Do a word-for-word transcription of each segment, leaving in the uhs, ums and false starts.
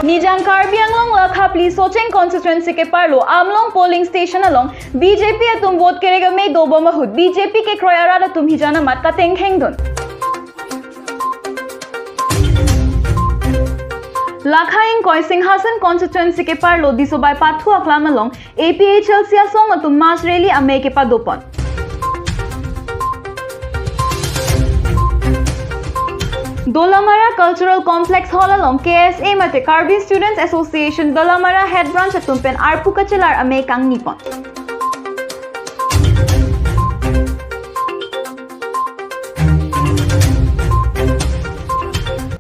Nijang Karbi Anglong Lakha Phli Socheng constituency keparlo Amlong polling station along B J P atum vote kerek amei dobom ahut B J P kekroi arat atum hijan amat katengkhengdun. Lakha ingkoi Singhason constituency keparlo Disobai Pathu aklam along A P H L C asong atum mass rally amei kepadopon. Dolamara Cultural Complex Hall along K S A mate Karbi Students Association Dolamara Head Branch atum pen arpu kachelar amei kangnipon.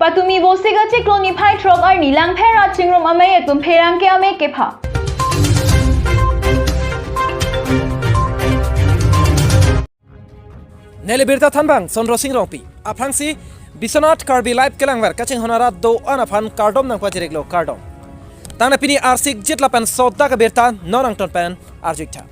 Patumi Vosik achiklo niphai throk arni Langpher rat chingrum amei atum pherangke amei kepha. Neli birta thanbang Sondro Sing Rongpi. Aphrangsi Biswanath Karbi Live kelangver kachinghon arat do-an aphan kardom nangpajiriklo, kardom. Tangte pini arsik jit lapen sodak abirta non angton pen arjuiktha.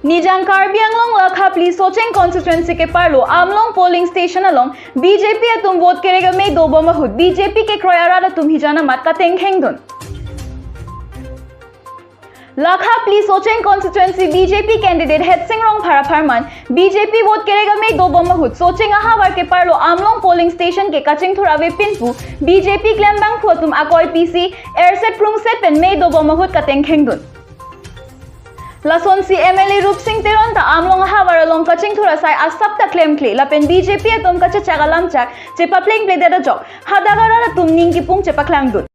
Nijang Karbi Anglong Lakha Phli Socheng constituency keparlo Amlong polling station along B J P atum vote kerek amei dobom ahut B J P kekroi arat atum hijan amat katengkhengdun. Lakha Phli Socheng constituency B J P candidate Hetsing Rongphar apharman B J P vote kerek amei dobom ahut Socheng ahavar keparlo Amlong polling station ke kachingthur avepin pu B J P klembangphu atum akoi pisi erset prungset pen mei dobom ahut katengkhengdun. Lasonsi M L A Rupsing Teron ta Amlong ahavar along kachingthur asai asap ta klemkle lapen B J P atum kachechak alamchak chepaplengpledet ajok hadak arat atum ning kipung chepaklangdun.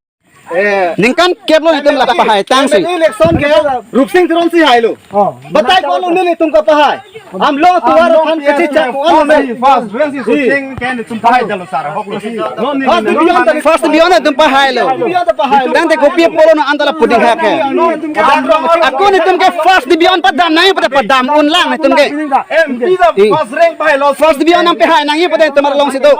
Ningkan keplo itum la pahai tangsi. Election ke Rupsing Teron si hailo. Oh. Batai ko lo nelitum kapahai. Amlong atovar aphan kachechak ko ano me. First, when si Socheng ke nelitum pahai dalo sar. First division ta, first division atum pahailo. Division ta pahailo. Tangte kopi apotlo non anta la puding hake. Ako nelitum ke first division padam nangji pute padam unlang nelitum ke. M P ta first rank pahailo. First division nangpahai nangji pute netum alongsi do.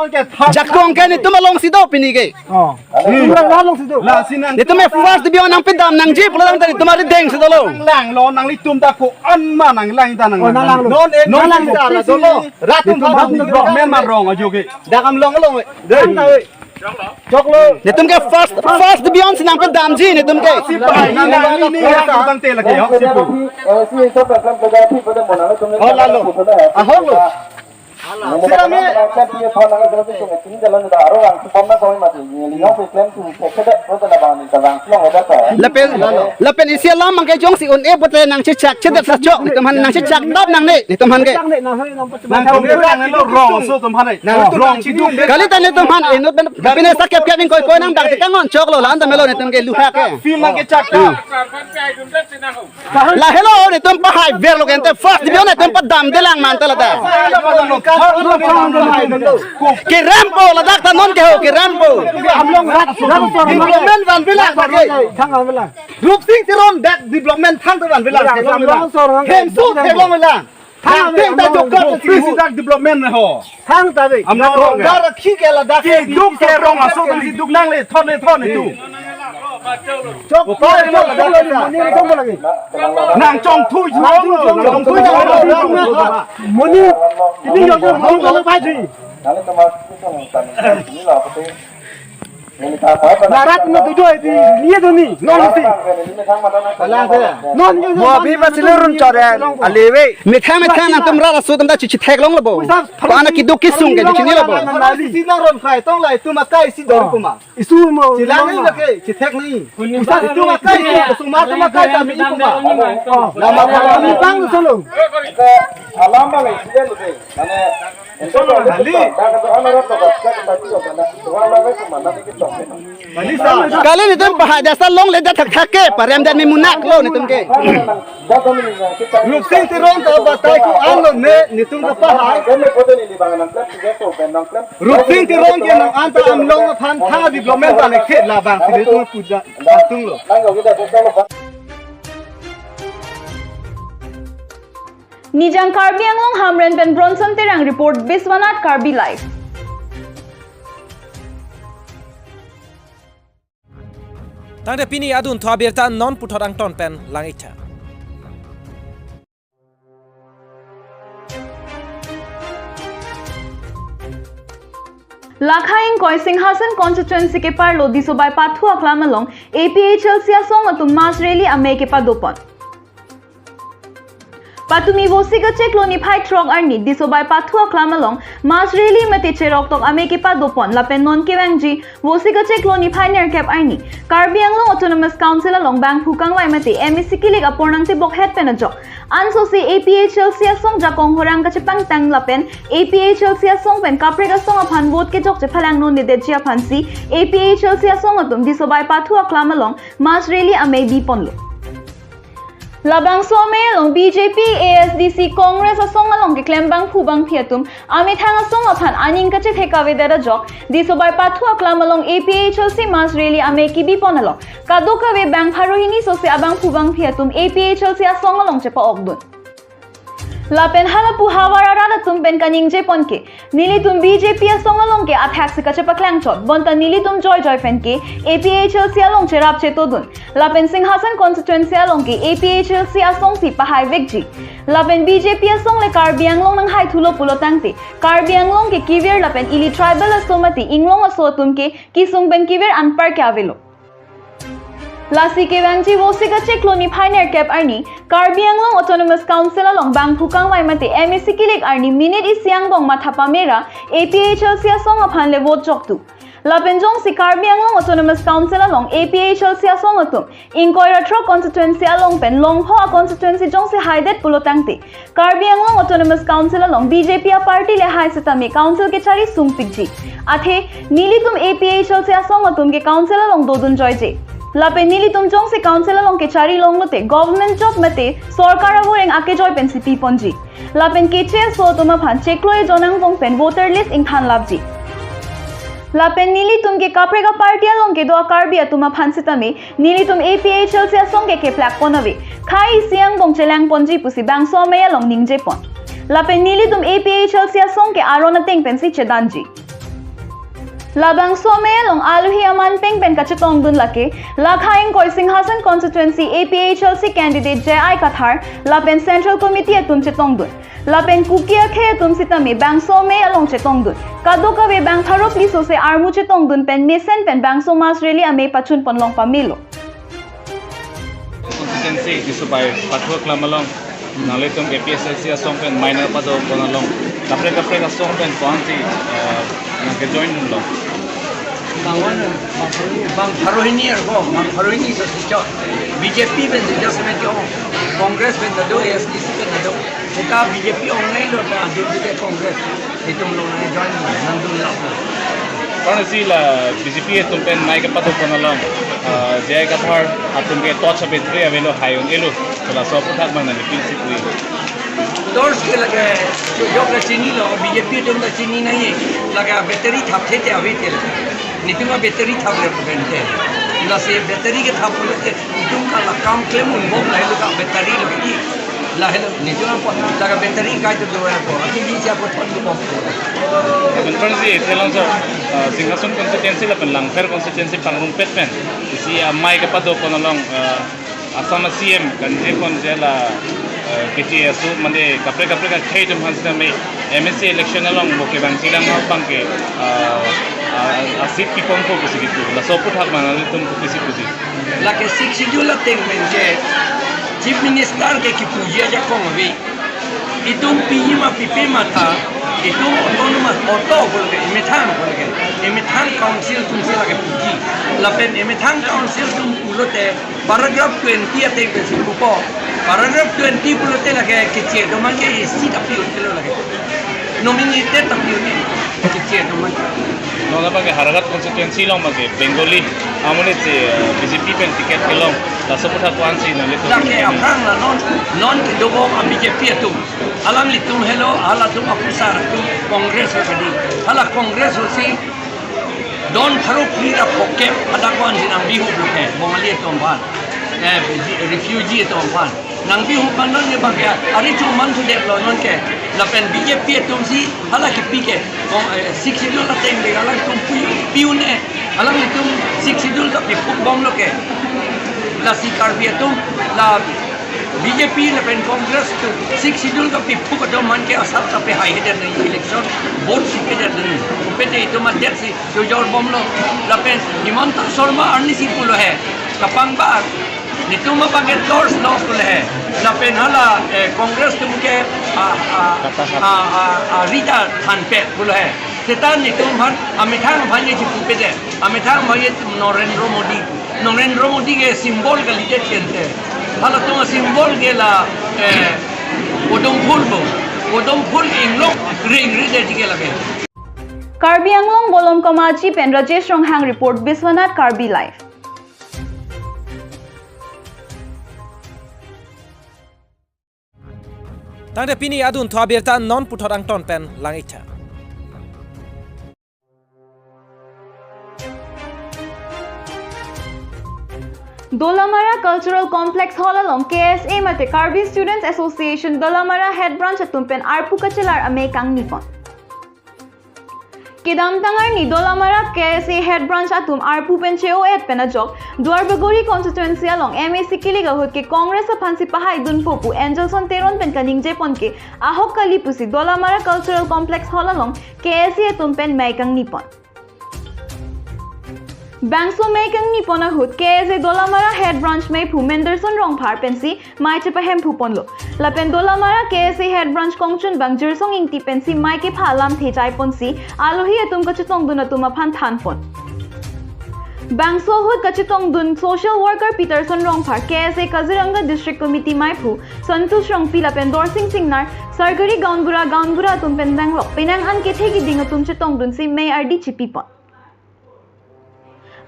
Jakong ke netum alongsi do pini ke. Oh. Netum alongsi do. Netum ke first division nangpadam nangji pulo tangte netum arideng si dolo. Langlo nanglitum ta ko-an ma nanglang ta nang. Oh, nanglang lo. Non ek nanglang sar dolo. Rat atum development ma rong ajoke. Dak Amlong along. Dei. Choklo. Netum ke first, first division si nangpadamji netum ke. Si pai nang nang ni ni ya tang te lagi ya. Si pu. Oh, lalo. Ahok lo. Sira me. Lapen, lapen isi alam mangke jongsi un-e pute nangchechak chedet sachok, netum aphan nangchechak dap nangne, netum aphan ke. Nang kami rang lo rong so tum aphan. Nang tum rong si duk. Kalita netum aphan, eh, not ben, pine sakep kep ingkoi koi nang dak te kangon choklo, la-an ta melo netum ke luha ke. Film nangkechak. Lahelo netum pahai verlo ke ante first division netum padamdelang manta lata. Kerempo ladak ta non ke ho kerempo. Development vanvelang. Rupsing Teron dak development thang vanvelang. Hemso theklonglang. Thang thang ta jokka office dak development ho. Thang ta be. Amlong rong dar khi ke ladak. Duk ke rong aso kan si duk nangle thon le thon tu. Chok pa lo ladak. Moni rong lagi. Nang chongthui rong. Nang chongthui rong. Moni. Ini yang rong lo pai thi. Larat no tu joi di niya duni non si. Alang se. Non ni. Mo abhi pa sile run chore. Alewe. Methang methang nangtum rat aso atum ta chichi theklonglo bo. Pana kiduk kisung ke chinilo bo. Si na ron khai tong lai tu makai si dor kuma. Isu mo. Silang ni ke chithek ni. Isa tu makai si sumar tu makai kami kuma. Nama kami pang solo. Alam bang si dia lu ke. Mane Kali netum pahai dasa longle da thakthak ke, parem dan mi munak lo netum ke. Rupsing Teron ta batai ko-an lo ne netum kapahai. Rupsing Teron ke nang anta Amlong aphan tha development ba ne khe labang si netum puja tung lo. Nijang Karbi Anglong Hamren pen Bronson Terang report, Biswanath Karbi Live. Tangte pini adunthu abirta non puthot angton pen lang-iktha. Lakha ingkoi Singhason constituency keparlo Disobai Pathu aklam along A P H L C asong atum mass rally amei kepadopon. Patumi Vosik achiklo niphai throk arni Disobai Pathu aklam along mass rally mate cheroktok amei kepadopon lapen non kevangji Vosik achiklo niphai nerkep arni Karbi Anglong Autonomous Council along bangphu kangvai mate M A C kilik apor nangtebok het pen ajok ansose A P H L C asong jakong horang kachepangtang lapen A P H L C asong pen kaprek asong aphan vote kejok chephalang nonledetji aphansi A P H L C asong atum Disobai Pathu aklam along mass rally amei biponlo. Labangso amei along B J P, A S D C, Congress asong along keklem bangphu bangphi atum amethang asong aphan aning kachethek avedet ajok Disobai Pathu aklam along A P H L C mass rally amei kebipon along kadokave bang pharo hini sose abangphu bangphi atum A P H L C asong along chepa-okdun. Lapen halapu havar arat atum pen kaningjepon ke nelitum B J P asong along ke athaksi kachepaklangchot bonta nelitum joijoi pen ke A P H L C along cherap chetodun. Lapen Singhason constituency along ke A P H L C asongsi pahaivekji. Lapen B J P asong le Karbi Anglong nanghaithulo pulo tangte Karbi Anglong ke kevir lapen ili tribal aso mate inglong aso atum ke kesung pen kevir anpar ke avelo. Lasi kevangji Vosik achiklo niphai nerkep arni Karbi Anglong Autonomous Council along bangphu kangvai mate M A C kilik arni minute isi angbong matha pamera A P H L C asong aphan le vote joktu. Lapen jongsi Karbi Anglong Autonomous Council along A P H L C asong atum ingkoi ra throk constituency along pen longpho a constituency jongsi haidet pulo tangte Karbi Anglong Autonomous Council along B J P aparty le hai setame council kechari sungpikji. Athe nelitum A P H L C asong atum ke council along dodun joije. Lapen nelitum jongsi council along kechari longlote government job mate sorkar avoreng akejoi pensi piponji. Lapen keche aso atum aphan chiklo ejon angbong pen voter list ingthan lapji. Lapen nelitum ke kaprek aparty along kedo a Karbi atum aphan setame nelitum A P H L C asong ke keplakpon ave. Khei isi angbong chelangponji pusi bangso amei along ningjepon. Lapen nelitum A P H L C asong ke aron ateng pensi chedanji. Labangso amei along alohi aman peng pen kachetongdun lake Lakha ingkoi Singhason constituency A P H L C candidate J I Kathar lapen Central Committee atum chetongdun. Lapen Kuki akhei atum setame bangso amei along chetongdun. Kadokave bang pharo phli sose armu chetongdun pen mesen pen bangso mass rally amei pachunpon long pamelo. Constituency Disobai Pathu aklam along nanglitum A P H L C asong pen mei nangpadopon along kaprek kaprek asong pen ko-ansi, eh, nangkejoindunlo? Bang one, bang pharo hini, bang pharo hini arko, bang pharo hini sose chok. B J P pen sejak semen ke ong, Congress pen ta do, A S D C pen ta do. Seta B J P ong nai lo ta adun ke Congress. Itum lo nangjoin nangdun lap lo. Konatsi la B J P atum pen mei kepadopon along, ah, J I Kathar atum ke torch battery avelo hai un-elo. Laso aphuthak bang nangli pisi pu-i? Torch ke lake chojok le chinilo, B J P atum ta chini nangji. Lake battery thapthe te ave te lake. Nelitum a battery thap le pen te. Lasi battery kethap pulote itum ke la kam klem unbom lahelo ke battery lo ki. Lahelo, nelitum apot, lake battery kai tu do ko. Aki ni siapa thon tu bom. Constituency, Telangso, uh, Singhason constituency lapen Langpher constituency pangrumpet pen isi amei kepadopon along, uh, Assam a C M kanjepon je la, uh, keche aso mane kaprek kaprek akhei atum aphan setame M A C election along bo kevang chilang abang ke, uh, uh, a seat piponpo pusi kipu. Laso aphuthak bang nanglitum pisi pusi? Lake Sixth Schedule ateng pen ke Chief Minister ke kipuji ajakong ave. Itum piji ma pipe ma ta, itum autonomous auto pulo ke, emethang pulo ke, emethang council atumsi lake puji. Lapen emethang council atum pulote paragraph twenty ateng pensi pupo. Paragraph twenty pulote lake keche atum ke seat api-un-elo lake. Nominated api-un-e, keche atum. Non abang ke Howraghat constituency along abang ke Bengali amonit si, eh, B J P pen ticket kelong. Laso aphuthak ko-ansi nanglitum? Lake aphrang la non, non kedobom a B J P atum. Alanglitum helo, halatum aphusar atum Congress lo kadi. Hala Congress lo si don pharo phli ra phokep hadak ko-ansi nangbihup lo ke Bongali atum aphan. Eh, refugee atum aphan. Nangbihup abang non ye abang ke, ari chuman sudetlo non ke. Lapen B J P atumsi hala kipi ke. Bong, eh, Sixth Schedule ateng le alangtum pi-, pi-un-e. Alanglitum Sixth Schedule ta pipuk bomlo ke. Lasi Karbi atum, la B J P lapen Congress atum Sixth Schedule kapiphu kadom man ke asap ta pehaihedet nangji, election vote si pedet nangji. Pete itum adet si jojor bomlo. Lapen Himanta Sarma arnisi pulo he, kapangbar, netum abang ke torch lo pulo he. Lapen hala, eh, Congress atum ke, ah, ah, ah, ah, ah, rida thanpet pulo he. Seta netum aphan, amethang aphan ke chipupedet. Amethang aphan ke Narendra Modi. Narendra Modi ke symbol kalidet kente. Halatum asymbol ke la, eh, podum phul bo. Podum phul inglok ring ri de ke lake. Karbi Anglong Bolom Kamachi pen Rajesh Ronghang report, Biswanath Karbi Live. Tangte pini adunthu abirta non puthot angton pen lang-iktha. Dolamara Cultural Complex Hall along K S A mate Karbi Students Association Dolamara Head Branch atum pen arpu kachelar amei kangni pon. Kedamtang arni Dolamara K S A Head Branch atum arpu pen che-o-et pen ajok Duarbagori constituency along M A C kilik ahut ke Congress aphan si pahai dunpo pu Angelson Teron pen kaningje pon ke ahok kali pusi Dolamara Cultural Complex Hall along K S A atum pen mei kangni pon. Bangso mei kangni pon ahut K S A Dolamara Head Branch meiphu Menderson Rongphar pensi mei chepahemphu ponlo. Lapen Dolamara K S A Head Branch kongchunbang Jirsong Ingti pensi mei kepha alamthe jai ponsi alohi atum kachetongdun atum aphan than pon. Bangso ahut kachetongdun social worker Peterson Rongphar, K S A Kaziranga District Committee meiphu Santosh Rongpi lapen Dorsing Singnar, Sarkari Gaonbura, Gaonbura atum pen danglok penang an kethe kiding atum chetongdunsi mei ardi chipi pon.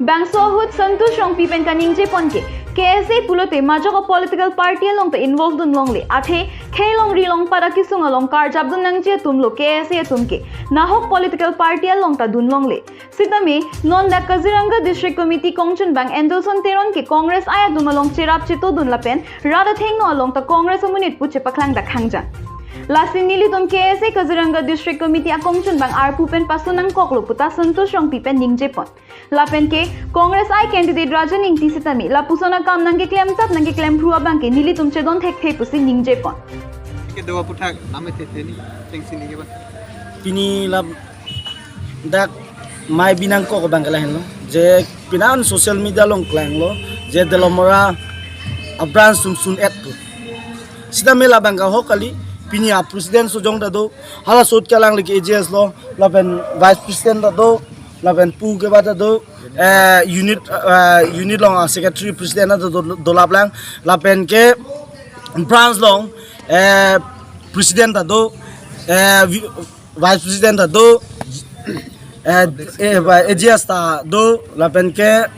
Bangso ahut Santosh Rongpi pen kaningje pon ke, K S A pulote majok a-political party along ta involve dun longle. Athe, khei longri longpat akesung along karjap dun nangji atum lo K S A atum ke, nahok political party along ta dun longle. Sitame, non dak Kaziranga District Committee kongchunbang Angelson Teron ke Congress ai atum along cherap chetodun lapen rat athengno along ta Congress amonit pu chepaklang dak hangjang. Lasi nelitum K S A Kaziranga District Committee akongchunbang arpu pen pasu nangkoklo puta Santosh Rongpi pen ningje pon. Lapen ke Congress ai candidate Rajan Ingti sitame lapuson akam nangkeklem tap nangkeklem phru abang ke nelitum chedon thekthe pusi ningje pon. Kedo aputhak name tete ni, tengsi ni ke ba? Pini la dak mei binangkok abang ke lahenlo. Je pini an social media along klanglo. Je Dolamara a-branch sum sun-et pu. Sitame labang ke ahok kali, pini a-president sojong ta do, hala sot ke alangli ke A G S lo, lapen vice president ta do, lapen pu ke ba ta do, eh, unit, eh, unit along a-secretary president ta do, dolaplang, lapen ke branch along, eh, president ta do, eh, vi-, vice president ta do, eh, eh, A G S ta do, lapen ke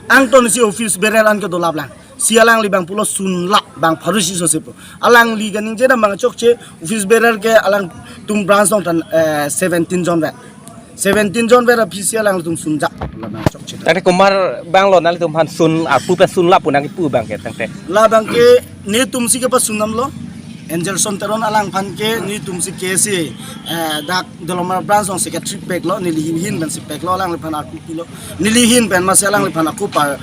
angton si office bearer an ke dolaplang. Si alangli bang pulo sun la bang pharo isi so si pu. Alangli kaningje dam bang chokche office bearer ke alangtum branch along tan, eh, seventeen jon vet. Seventeen jon vet aphi si alangtum sun ja la bang chokche. Tangte komat abang lo nanglitum aphan sun arpu pen sun la pu nangkipu abang ke tangte? Labang ke netum si kepasun damlo. Angelson Teron alangphan ke netum si K S A, eh, dak Dolamara branch along secretary peklo, neli hin hin pensi peklo, alangliphan arpu pilo. Neli hin pen masi alangliphan ako pa,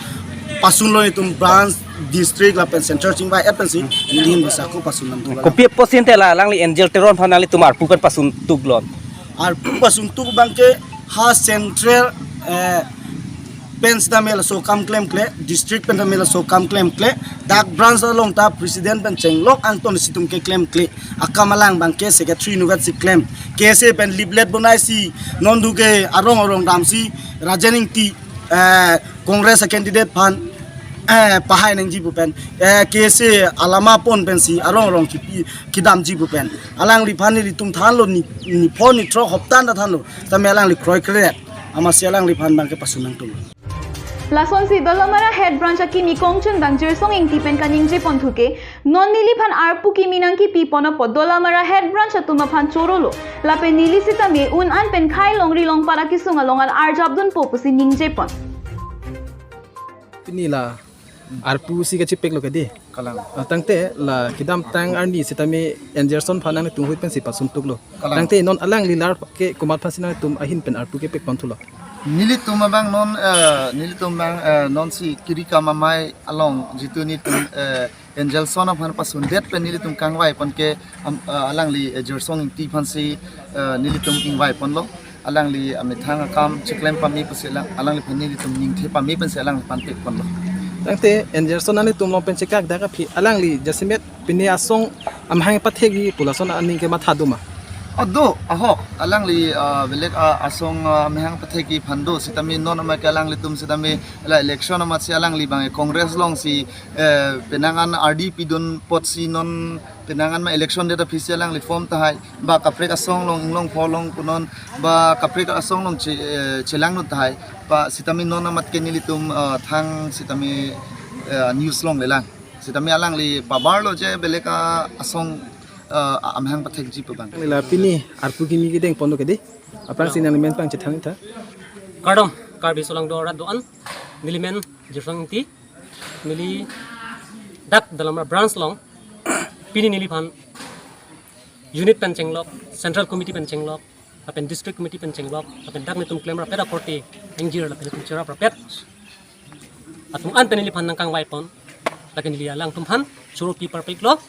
pasunlo netum branch, district lapen central chingvai-et pensi neli hin pensi ako pasun damthu. Kopi apotsi ante la alangli Angel Teron aphan nanglitum arpu pen pasun tuklo? Arpu pasun tuk abang ke ha central, eh, pen sitame laso akam klemkle, district pen tame laso akam klemkle, dak branch along ta president pen chenglok angton si atum ke klemkle. Akam alang abang ke secretary nugat si klem. K S A pen leaflet bonai si, non du ke arong arong dam si, Rajan Ingti, eh, Congress a-candidate aphan, eh, pahai nangji pu pen, eh, K S A alama pon pensi arong arong kipi, kedamji pu pen. Alangliphan nelitum thanlo ni, ni pho ni throk hoptan ta thanlo. Tame alangli kroikre. Amatsi alangliphan abang ke pasun nangtum. Lasonsi Dolamara Head Branch akimi kongchunbang Jirsong Ingti pen kaningje ponthu ke, non neliphan arpu kimi nangkipi pon apot Dolamara Head Branch atum aphan chorolo. Lapen neli sitame un an pen khei longri longpat akesung along an arjap dunpo pusi ningje pon. Pini la arpu si kachepeklo ke dei. Kalang. Ah, tangte la kedamtang arni sitame Angelson aphan nangtum ahut pensi pasun tuklo. Kalang. Tangte non alangli lar ke komat aphansi nangtum ahin pen arpu kepek ponthulo? Nelitum abang non, eh, nelitum abang, eh, non si kiri kam amei along jitu netum, eh, Angelson aphan pasundet pen nelitum kangvai pon ke, am, ah, alangli, eh, Jirsong Ingti aphansi, eh, nelitum ingvai ponlo. Alangli amethang akam chiklem pame pusi alang, alangliphan nelitum ningthe pame pensi alangliphan pek ponlo. Tangte Angelson nanglitum along pen chekak dak aphi alangli jasemet pini asong amahang pathekji pu lason aning kematha do ma? Oh, do, ahok, alangli, ah, belek, ah, asong, ah, amahang pathekji aphan do, sitame non amat ke alanglitum sitame la election amatsi alangli abang Congress alongsi, eh, penang an R D pidun apotsi non penang an ma election det aphisi alangli form tahai, ba kaprek asong along inglong pho along punon, ba kaprek asong along che-, eh, chelangdun tahai, ba sitame non amat ke nelitum, eh, thang sitame, eh, news along lelang. Sitame alangli pabarlo je belek asong, eh, amahang pathekji pu abang. Nila pini arpu kimi kedeng pon do kedi. Aphrangsi nangli men pangchethan tha. Kardom, Karbi aso langdo arat do-an. Neli men Jirsong Ingti. Neli dak Dalamra branch along. Pini neliphan unit pen chenglok, central committee pen chenglok, lapen district committee pen chenglok, lapen dak netum klemrap pera korte ingjir lapen netum cherap rapet atum an pen neliphan nangkangvai pon. Lake neli alangtum aphan choro pi parpiklo.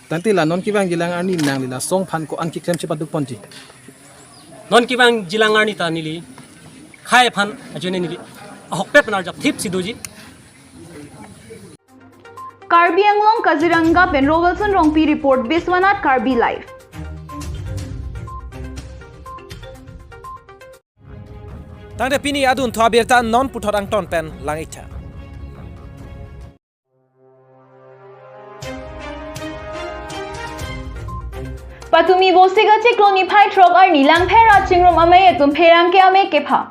Tangte la non kevangji alang arni nangli la asong aphan ko-an keklem chepaduk ponji? Non kevangji alang arni ta neli khei aphan ajoine neli ahokpet pen arjap thipsi doji. Karbi Anglong Kaziranga pen Rogelson Rongpi report, Biswanath Karbi Live. Tangte pini adun thu abirta non puthot angton pen lang-iktha. Patumi Vosik achiklo niphai throk arni Langpher rat chingrum amei atum pherangke amei kepha.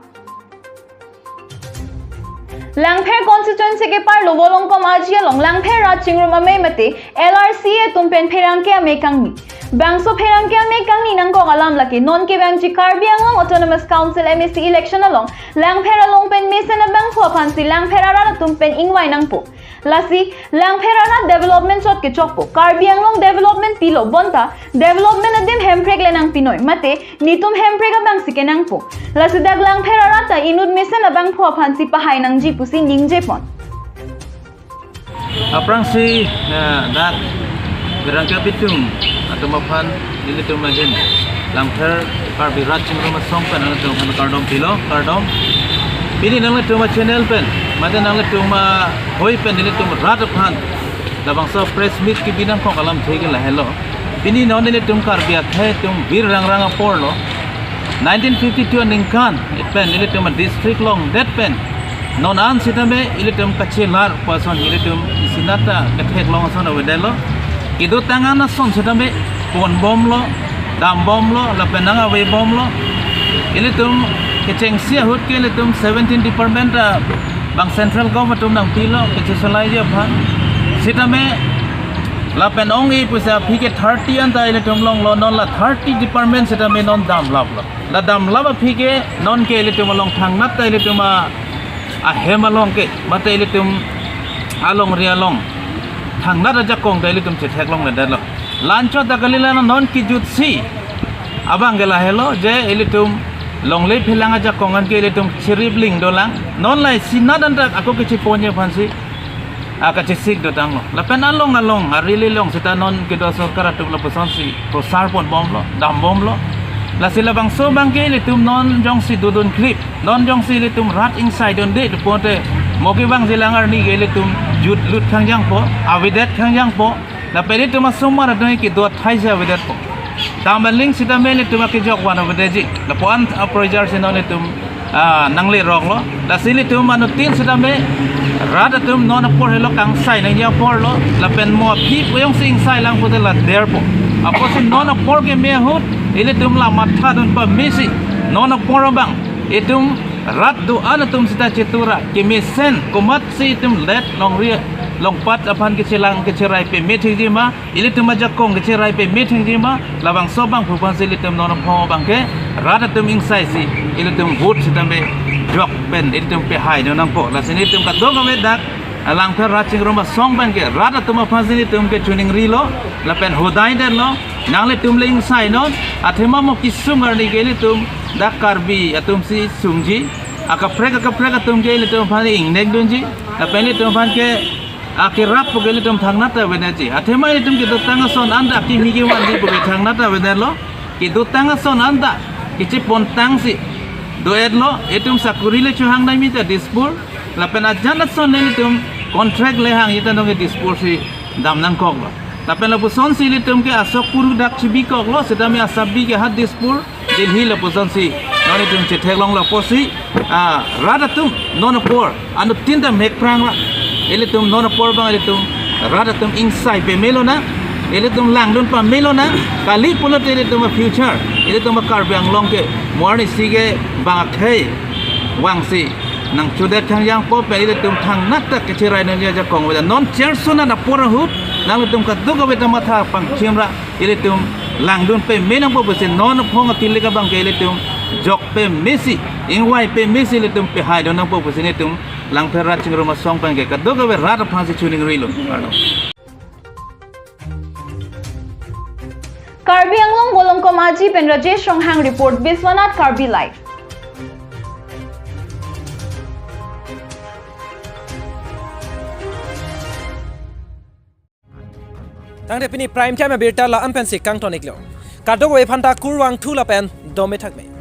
Langpher constituency keparlo Volongkom Aji along Langpher rat chingrum amei mate L R C atum pen pherangke amei kangni. Bangso pherangke amei kangni nangkok alam lake non kevangji Karbi Anglong Autonomous Council M A C election along Langpher along pen mesen abangphu aphansi Langpher arat atum pen ingvai nangpo. Lasi Langpher arat development chot kechokpo. Karbi Anglong development pilo bonta development adim Hemprek le nangpinoi. Mate netum Hemprek abangsi kenangpo. Lasi dak Langpher arat ta inut mesen abangphu aphansi pahai nangji pusi ningje pon. Aphrangsi, eh, dak pherangke apitum atum aphan nelitum ahin Langpher Karbi rat chingrum asong pen nangtum aphan kardom pilo, kardom. Pini nanglitum achannel pen, mate nanglitum ahui pen nelitum rat aphan labangso press meet kebi nangkok alamthe ke lahelo. Pini non nelitum Karbi akhei atum bir rangrang aporlo. Nineteen fifty-two aningkan pen ilitum district longdet pen non an sitame ilitum kachelar pu ason ilitum isinat ta ketheklong ason avedetlo. Kedotang an ason sitame ponbomlo, dambomlo, lapen nangavebomlo. Ilitum kechengsi ahut ke ilitum seventeen department ta bang central government atum nangpilo kachesolaiji aphan. Sitame lapen ong-e pusi aphi ke thirty anta ilitum longlo, non la thirty department sitame non damlaplo. La damlap aphi ke non ke ilitum along thangnat ta ilitum a, ahem along ke, mate ilitum alongri along thangnat ajakong ta ilitum chetheklongledetlo. La anchot ta kalilang, non kejutsi abang ke lahelo je ilitum longle phelang ajakong an ke ilitum chiripling dolang. Non la isinat anta ako kecheponji aphansi akachesik dotanglo. Lapen along along, arili along sita non kedo asorkar atum lapusonsi prosar ponbomlo, dambomlo. Lasi labangso abang ke ilitum non jongsi dodun krip, non jongsi ilitum rat ingsaidunde pulote mo kevangji alang arni ke ilitum jut lut khangjangpo, avedet khangjangpo. Lapen ilitum asomar adung kedo athaisi avedetpo. Tamaling sitame ilitum akejok van avedetji. Lapu-an aprojar si non ilitum, ah, nangleroklo. Lasi ilitum anuttin sitame rat atum non apor helo kangsai nangji aporlo. Lapen mo aphi pu jongsi ingsailang pulote la derpo. Apotsi non apor keme ahut ilitum la mathadun pamesi non apor abang itum rat do-an atum sita chetura kemesen komatsi itum let longri longpat aphan kechelang kecherai peme thekji ma, ilitum ajakong kecherai peme thekji ma, labangso abangphu aphansi ilitum non apor abang ke rat atum ingsaisi ilitum vote sitame jok pen ilitum pehaidun nangpo. Lasi nelitum kadokave dak Langpher rat chingrum asong pen ke rat atum aphansi nelitum kechoningrilo, lapen hodaidetlo, nanglitum le ingsainon, athema mo kesung arni ke ilitum dak Karbi atumsi sungji, akaprek akaprek atum ke ilitum aphan ingnekdunji, lapen ilitum aphan ke Akerap puke ilitum thangnat ta aveneji. Athema ilitum kedotang ason anta kimi kevanji puke thangnat ta avenetlo. Kedotang ason anta kechepontangsi do-etlo. Itum sakuri le chohang nangji ta Dispur. Lapen ajat ason le ilitum contract le hangji ta nonke Dispur si damnangkoklo. Lapen lapusonsi ilitum ke asok kuru dak chibikoklo, sitame asabi ke ha Dispur, Delhi lapusonsi non itum chetheklonglo pusi, ah, rat atum non apor anuttin ta mekprang ra. Ilitum non apor abang ilitum rat atum ingsai pame lonang, ilitum langdun pame lonang, kali pulote ilitum a-future, ilitum a-Karbi Anglong ke mo arnisi ke bang akhei vangsi nangchodet thangjangpo pen ilitum thangnat ta kacherai nangji ajakong veda. Non chersunat apor ahut nanglitum kadokave ta matha pangchim ra, ilitum langdun pame nangpo pusi, non aphong akilik abang ke ilitum jok pamesi, ingvai pamesi ilitum pehaidun nangpo pusi nelitum Langpher Rat Chingrum Asong pen ke kadokave rat aphansi choningrilo. Kardom. Karbi Anglong Volongkom Aji pen Rajesh Ronghang report, Biswanath Karbi Live. Tangte pini Prime Time abirta la-an pensi kangton-iklo. Kadokave aphanta kurvangthu lapen dome thakme.